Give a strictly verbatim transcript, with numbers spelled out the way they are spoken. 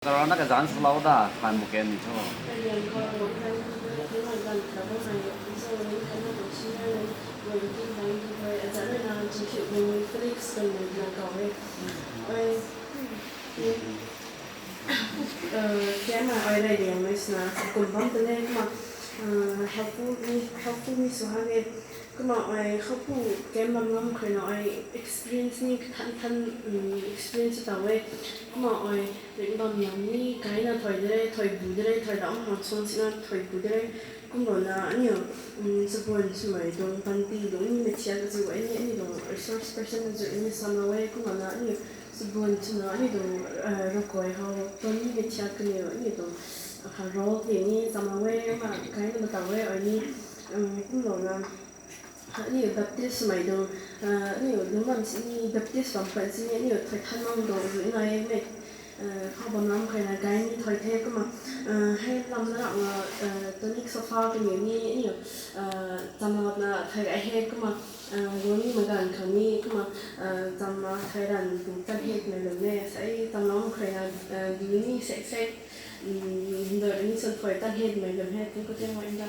Karana kazanc salou da, han mu ken ni thu. Kena ai rey liangmei sina kum bam ta le kumna, helpful ni, helpful ni sw ha e. Kumna ai khou pu ken bam ngam khou na ai experience ni kathan than, experience taw e. Kumna ai ring bam ngam ni kaina thoi de re, thoi bu de re, thoi dam han suan sina thoi bu de re. Kumlana aniu, sabun swmei tuang panty tuang ni mathiak kaziu e ni, aniu tuang resource person kaziu ni samlou e. Kumlana aniu sabun swna aniu tuang rakai how tuang ni mathiak kaniw aniu tuang role ti ni samlou e, kumna kaina mataw e ai ni. Kumlana aniu Baptist swmei tuang, aniu lungc bam sini Baptist bam pat sini aniu thoi than mang tuang zu nai e mei. Khou bam lam khou na gay ni thoi the kumna, hei lam na rana, tonic sofa kaniw ni aniu chamlouna thoi gay he kumna, guang ni maganv khou ni kumna, chamna thoi ranv tu tan he twmei lum e. Sei chamlou khou na, du ni sek sek, dor ni san thoi tan he twmei lum he, thank you, thank you, inda.